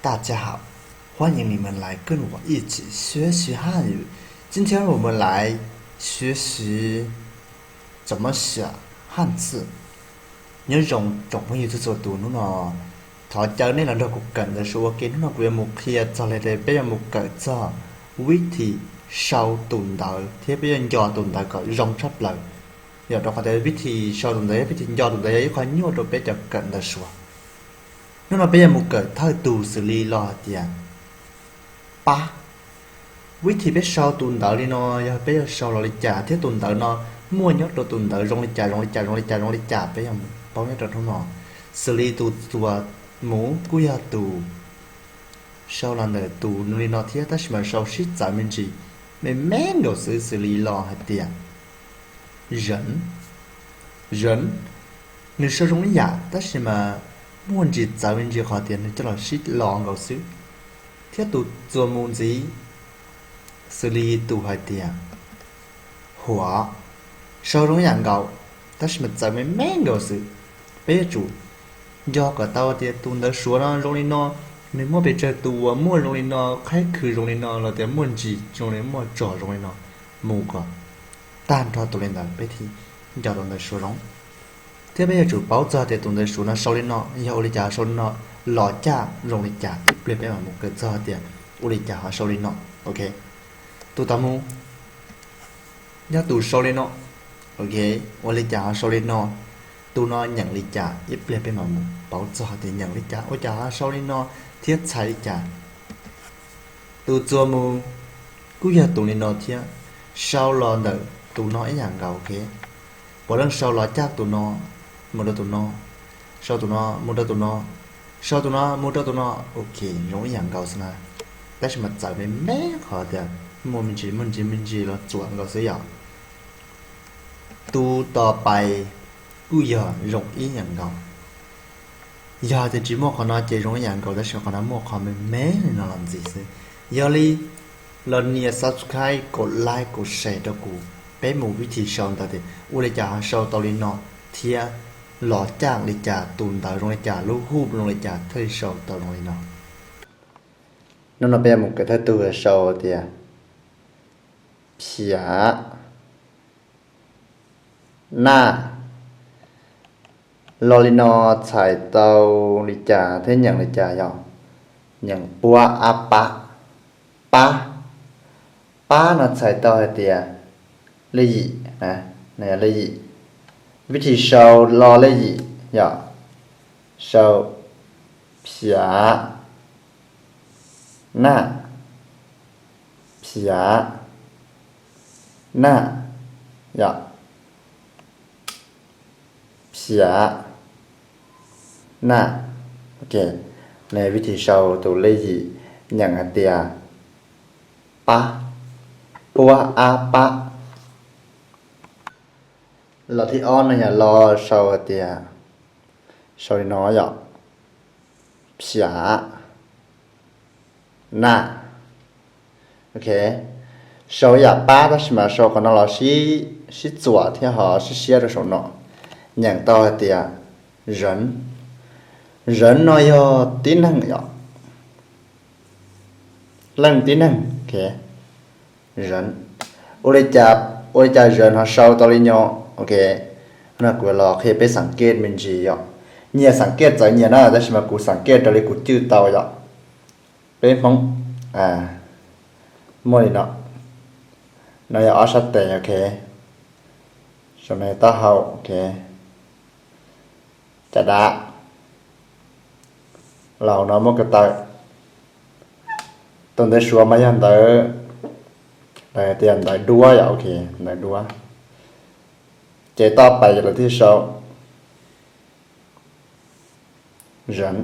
大家好，欢迎你们来跟我一起学习汉语。今天我们来学习怎么写汉字。Nyob zoo tsoom phooj ywg txhua txhua tus, hnub no thov caw nej los nrog kuv kawm ntawv Suav ua ke. Hnub no kuv yuav mus qhia txog li, peb yuav mus kawm txog vib thi sau tus ntawv thiab peb yuav nco tus ntawv kom zoo tshaj plaws. Yog rau qhov tias vib thi sau tus ntawv thiab vib thi nco tus ntawv yog ib qho nyuaj rau peb cov kawm ntawv Suav. Hnub no peb yuav mus kawm thawj tus xws li los hais tias pab. Vib thi peb sau tus ntawv li no, yog peb yuav sau los li cas thiab tus ntawv no muaj nyob rau tus ntawv zoo li cas, zoo li cas, zoo li cas, zoo li cas, peb yuav mus paub nyob rau hnub no. Xws li tus txuas mus kuj yog tus sau los ntawm tus li no thiab, tab sis mas sau sib txawv me ntsis, me me nkaus xwb, xws li los hais tias zev, zev. Nws sau zoo ib yam tab sis mas muaj ntsis txawv me ntsis qhov tias nws coj los sib los nkaus xwb. Thiab tus txuas mus ntxiv, xws li tus hais tias huav, sau zoo ib yam nkaus, tab sis mas txawv me me nkaus xwb. Peb yuav tsum nco kom tau tias tus ntawv Suav no zoo li no, nws muaj pes tsawg tus uas muaj zoo li no, qhaib khw zoo li no, los tias muaj ntsis zoo li, muaj tsog zoo li no, mus kom tag nrho tus li ntawd peb thiaj nco tus ntawv Suav zoo. Thiab peb yuav tsum paub txog tias tus ntawv Suav no sau li no yog ua li cas, sau li no los caj zoo li cas, ib pliag peb mam mus kawm txog tias ua li cas ho sau li no. Ok, tus tau mus yog tus sau li no. Ok, ua li cas ho sau li no, tus no nyeem li cas, ib pliag peb mam mus paub txog tias nyeem li cas, ua cas ho sau li no thiab txhais li cas. Tus txuas mus kuj yog tus li no thiab, sau los ntawm tus no ib yam nkaus. Ok, puav leej sau los caj tus no mus rau tus no, sau tus no mus rau tus no, sau tus no mus rau tus no. Ok, zoo ib yam nkaus xwb na, tab sis mas txawv me me qhov tias muaj me ntsis, muaj ntsis, me ntsis los txuas nkaus xwb yom. Tus tos pais kuj yog zoo ib yam nkaus. Yog tias tsis muaj qhov no ces zoo ib yam nkaus, tab sis qhov no muaj qhov me me li no los ntxiv xwb. Yog li los nias subscribe, kaum like, kaum share rau kuv, peb mus vib thi sau ntawv tias ua li cas ho sau tau li no thiab los caj li cas, tus ntawv zoo li cas, lub hu zoo li cas thiaj li sau tau zoo li no. Hnub no peb yuav mus kawm thawj tug sau tias phiav, naj. Los li no txhais tau li cas thiab nyeem li cas yog? Nyeem puab ab pab, pab. Pab no txhais tau hais tias lej yim, lej yim. Vib thi sau los lej yim yog sau phiav, naj, phiav, naj, yog phiav, naj. Ok, vib thi sau tus lej yim nyeem hais tias pab, puab ab pab. Los thib ob no yog los sau hais tias, sau li no yog phiav, naj. Ok, sau yam pab tab sis mas sau qhov no los sib txuam thiab ho sib siab rau saum no. Nyeem tau hais tias zev. Zev no yog tib neeg yom, leej tib neeg. Ok, zev. Ua li cas, ua li cas zev ho sau tau li no? Ok, no kuv los qhia peb xav kej me ntsis yom. Nyias xav kej txawv nyias na, tab sis mas kuv xav kej raws li kuv cwj tau yom. Peb Hmoob muaj li no, no yog ob sab tes. Ok, saum no taub hau. Ok, caj dab, los no muaj ko taw. Tus ntawv Suav mas yog ntawv, lawv tias ntawv duab yom. Ok, ntawv duab. Ces toj pais lawv thiaj sau zev,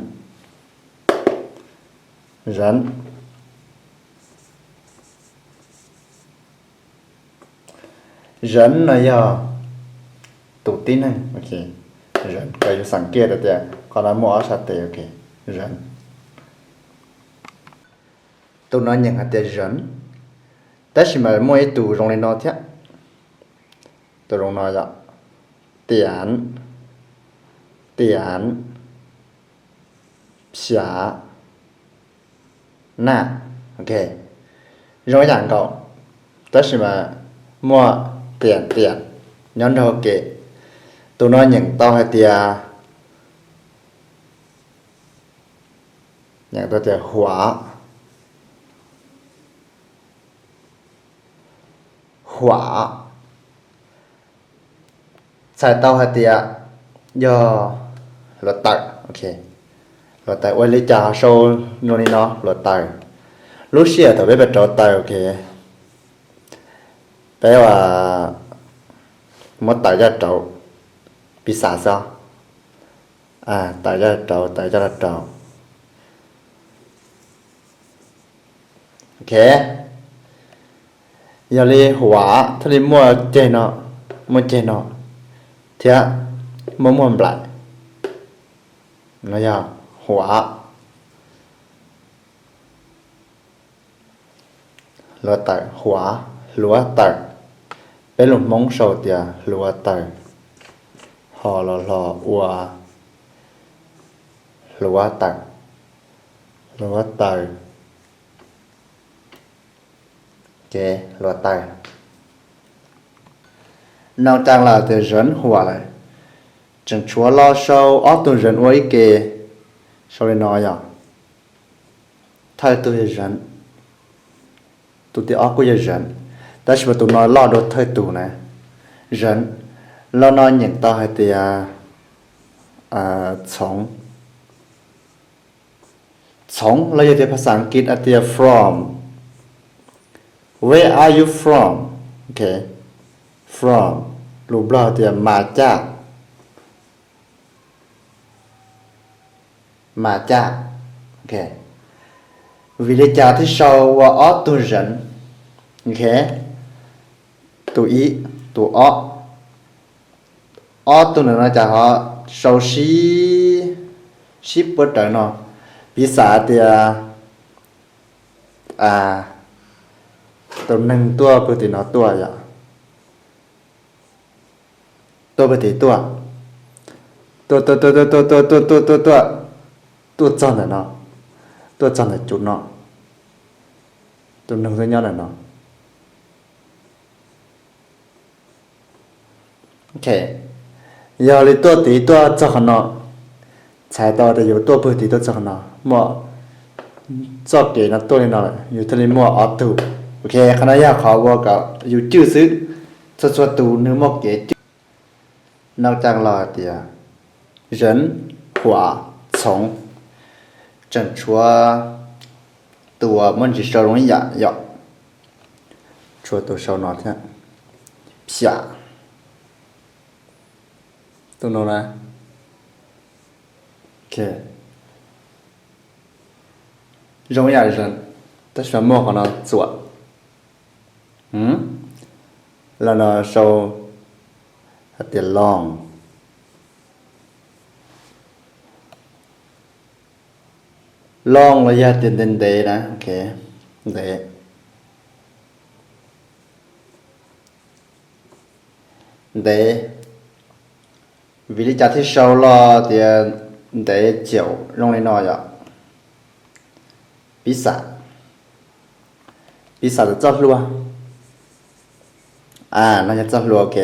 zev. Zev no yog tus tib neeg. Ok, zev, koj yuav xav kej tias qhov no muaj ob sab tes. Ok, zev. Tus no nyeem hais tias zev, tab sis mas muaj ib tus zoo li no thiab. Tus zoo no yog tiav, tiav, phiav, na. Ok, zoo ib yam nkaus, tab sis mas muaj tiam tiam nyob nrog ke. Tus no nyeem tau hais tias, nyeem tau tias huav, huav. Txhais tau hais tias yog hluav taws. Hluav taws ua li cas ho sau zoo li no, hluav taws. Lub sij hawm thaum peb pab rauv taws, ok, peb ua muab taws coj rauv, piv xam xwb, taws coj rauv, taws coj los rauv. Ok, yog li huav thiaj li muaj ceg no, muaj ceg no, thiab muaj muaj nplaim. No yog huav, hluav taws, huav, hluav taws. Peb lus Hmoob sau tias hluav taws, ho los hlo ua hluav taws, hluav taws, ces hluav taws. Nau cai los tias zhawv huam lawm, tseem tshuav lo sau ob tug zhawv ua ib ke, sau li no yog, thawj tug yog zhawv, tus thib ob kuj yog zhawv, tab sis mas tus no loj dua thawj tug na. Zhawv, lo no nyeem tau hais tias txhoov, txhoov los yog tias phas xas Askiv hais tias from. Where are you from? Ok, from, lus Nplog tias mas caj, mas caj. Ok, vim li cas thiaj sau ua ob tug zhawv? Ok, tus ib, tus ob, ob tug ntawm no cas ho sau sib, sib puab rawv no? Piv xam tias tus neeg tuaj pawg tim no tuaj yom, tuaj pawg tim tuaj, tuaj tuaj tuaj tuaj tuaj tuaj tuaj tuaj tuaj tuaj, tuaj txog ntawm no, tuaj txog ntawm cov no, tus neeg tuaj nyob ntawm no. Ok, yog li tuaj tid tuaj txog qhov no, txhais tau tias yus tuaj pawg tid tuaj txog qhov no, muaj txoj kev no tuaj li no lawm, yus thiaj li muaj ob tug. Ok, qhov no yog qhov ua kom yus cwj xwb, txhua txhua tus nws muaj kev cwj. Nau cai los tias zhawv, huam, txhoov, tseem tshuav tus uas muaj ntsis sau zoo ib yam yom, tshuav tus sau no thiab, phiam, tus no na. Ok, zoo ib yam zhawv, tab sis muaj qhov no txuam. Los no sau hais tias long, long los yog tias ntev ntev na. Ok, ntev, ntev, vim li cas thiaj sau los tias ntev caum zoo li no yom? Piv xam, piv xam tus txoj hlua, a no yog txoj hlua, ok,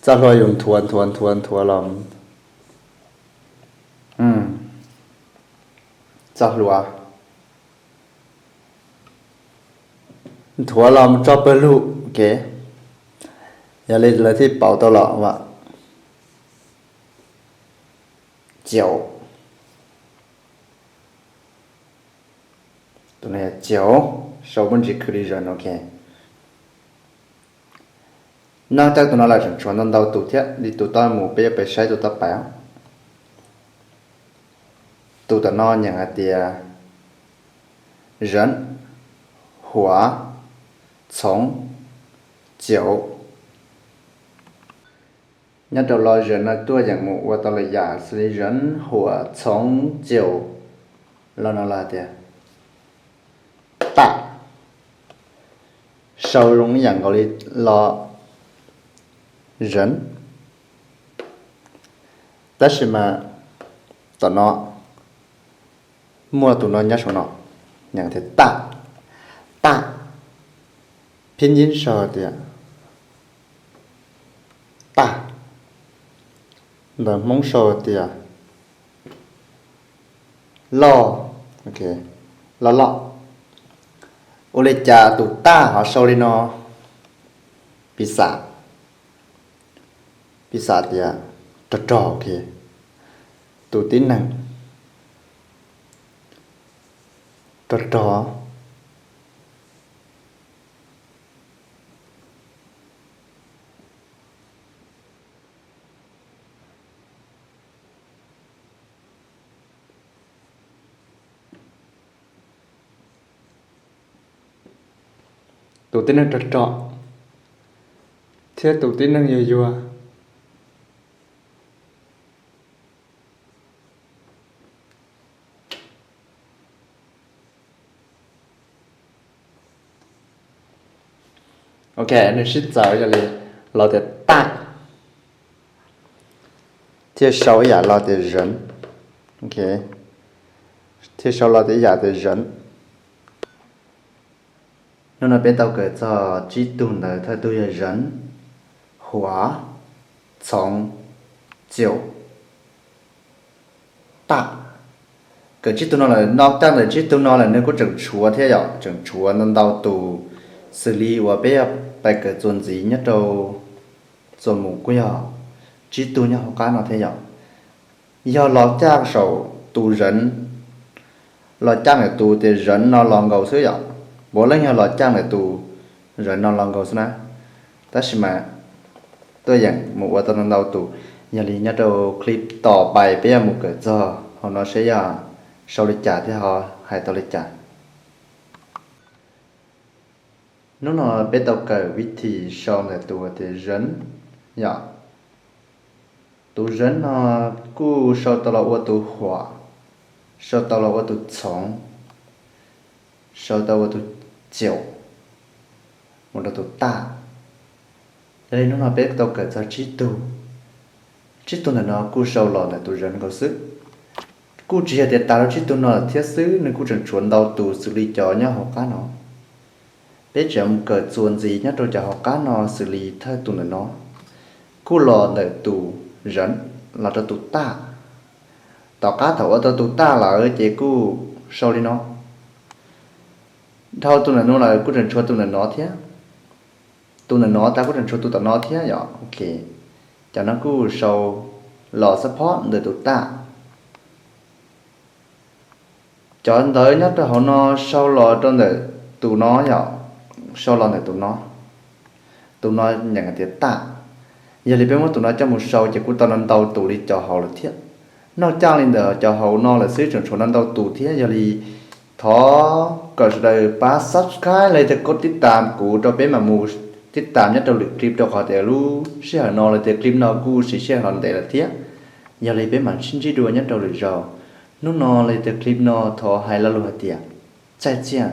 txoj hlua yus nthuav nthuav nthuav nthuav los, txoj hlua nthuav los mus tso pawg lug, ok, yog li lawv thiaj pauv tau los as, caum, caum, sau muaj ntsis khwv li zog, ok. Nab caj tus no lawm tseem tshuav ntau ntau tus thiab, li tus toj mus peb yuav pais saib tus toj pais. Tus tom no nyeem hais tias zhawv, huam, txhoov, caum. Nyob rau lo zhawv no tuaj yeem mus ua tau lwm yam xws li zhawv, huam, txhoov, caum. Lo no los hais tias tam, sau zoo ib yam nkaus li lo zhawv, tab sis mas tom no muaj tus no nyob saum no. Nyeem tias taj, taj, phib nyib sau tias taj, ntawv Hmoob sau tias loj, loj loj. Ua li cas tus taj ho sau li no? Piv xam, piv xam tias rog rog, tus tib neeg rog rog. Tus tib neeg rog rog thiab tus tib neeg yuag yuag. Ok, nws sib txawv, yog li los tias taj, thiaj sau ib yam los tias zeev. Thiaj sau los tias ib yam tias zeev. Hnub no peb tau kawm txog tsib tug ntawv, thawj tug yog zeev, huav, txhoov, caum, taj. Kawm tsib tug no lawm, noj caj ntawm tsib tug no lawm nws kuj tseem tshuav thiab yom, tseem tshuav ntau ntau tus, xws li uas peb yuav pais kawm txuas ntxiv nyob rau txuas mus kuj yog tsib tug nyob hauv qab no thiab yom. Yog los caj saum tus zeev, los caj ntawm tus tias zeev no los nkaus xwb yom. Puav leej yog los caj ntawm tus zeev no los nkaus xwb na. Tab sis mas tuaj yeem mus ua tau ntau ntau tus. Yog li nyob rau clip tom pais peb yuav mus kawm txog hauv no seb yog sau li cas thiab ho hais tau li cas. Hnub no peb tau kawm vib thim sau ntawm tus tias zeev yom. Tus zeev no kuj sau tau los ua tus huam, sau tau los ua tus txhoov, sau tau ua tus caum, mus rau tus taj. Yog li hnub no peb tau kawm txog tsib tug, tsib tug ntawm no kuj sau los ntawm tus zeev nkaus xwb. Kuj tsis yog tias tas rau tsib tug no lawm thiab xwb, nws kuj tseem tshuav ntau tus xws li cov nyob hauv qab no. Peb tseem mus kawm txuas ntxiv nyob rau cov hauv qab no xws li thawj tus ntawm no, kuj los ntawm tus zeev los rau tus taj. Tom qab thaum ua tau tus taj lawm ces kuj sau li no. Dhau tus ntawm no lawm kuj tseem tshuav tus ntawm no thiab. Tus ntawm no tas kuj tseem tshuav tus tom no thiab yom. Ok, cov no kuj sau los xab phob ntawm tus taj. Cov ntawv nyob rau hauv no sau los rau ntawm tus no yom, sau los ntawm tus no. Tus no nyeem tias taj. Yog li peb muab tus no coj mus sau ces kuj tau ntau tus li cov hauv lawm thiab. Noj caj li ntawm cov hauv no lawm xwb tseem tshuav ntau tus thiab. Yog li thov kom sawv daws pab subscribe los yog tias kov tib tas kuv rau peb mam mus tib tas nyob rau lwm clip rau qhov tias lub sij hawm no los tias clip no kuj siv sij hawm los ntev lawm thiab. Yog li peb mam sib ntsib dua nyob rau lwm zaus. Hnub no los tias clip no thov hais lo lus hais tias txaij txiaj.